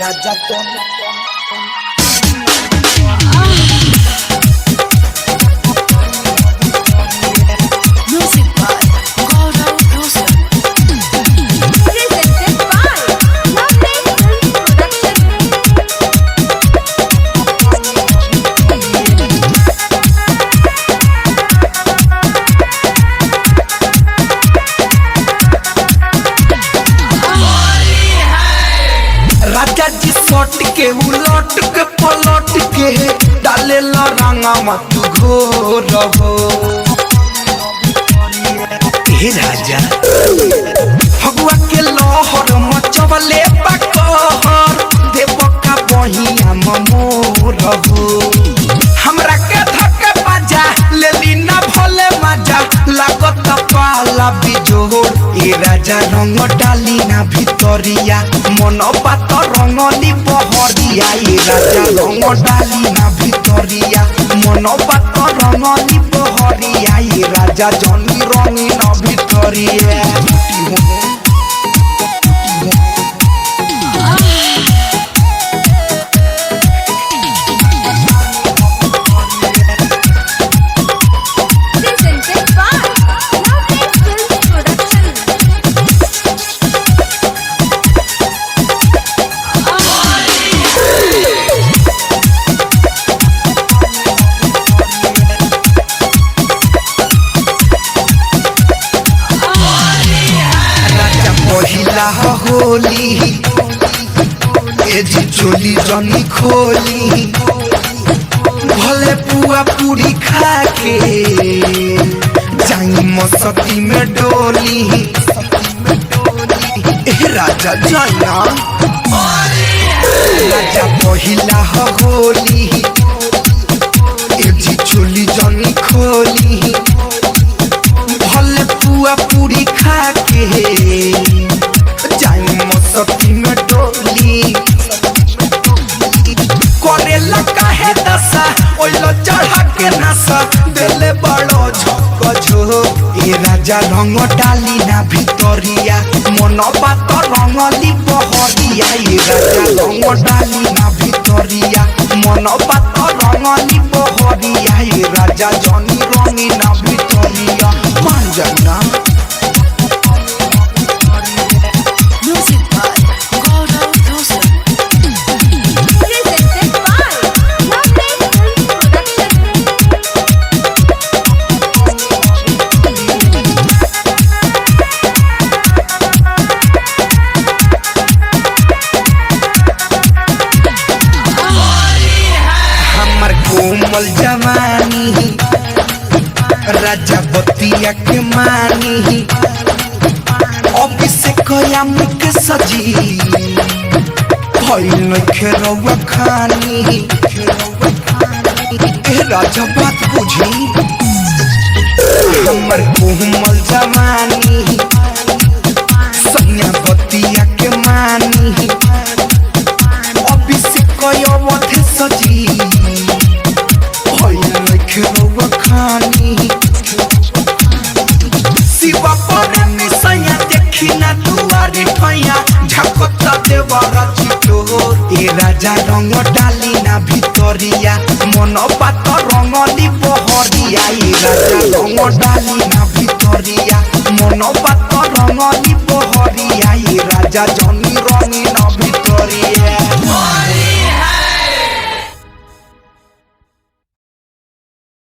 राजा तो Music by Gaurav Rosal. Presented by Lovely Film Production. राजा जी सट के उलट के पलट के डाले ला रंगा तू घोर हो। हे राजा फगुआ के लहर मचवले बकहर देवका बहिया ममोर हो। हमरा के धक्के बाजा लेली ना भले मजा लागत पाला बिजोर। ए राजा रंग डाली ना भितरिया मन बात रंगली बहरिया। ए राजा रंग डाली ना भितरिया मन बात रंगली बहरिया। ए राजा जनी रंगी ना भितरिया। Presented by Lovely Film Production. राजा पहिला होली ए जी चोली जनी खोली भले पुआ पूरी खा के जाई मसती में डोली। ए राजा जाना राजा पहिला होली ए जी चोली जनी खोली भले पुआ पूरी खा के जाई मसती में डोली। करेला काहे दशा ओइलो चढ़ा के नशा देले बड़ो झक झो। ए राजा रंग डाली ना भितरिया मन बात रंगली बहरिया। ए राजा रंग डाली ना भितरिया मन बात रंगली बहरिया। ए राजा जनी रंगी ना भितरिया मान जाना। Music by Gaurav Rosal. Presented by Lovely Film Production. हमर कोमल जवानी राजा बतिया के मानी ऑफिस कया मुख सजी भइल नइखे रउआ खानी। ए राजा बात बुझी हमर कोमल जवानी सैया बतिया के मानी ऑफिस कया मथे सजी भइल नइखे रउआ खानी। शिवा पर निसैया देखी ना दुआरी ठैया झकता देवर चिटोर। ए राजा रंग डाली ना भितरिया मन बात रंगली बहरिया। ए राजा रंग डाली ना भितरिया मन बात रंगली बहरिया। ए राजा जन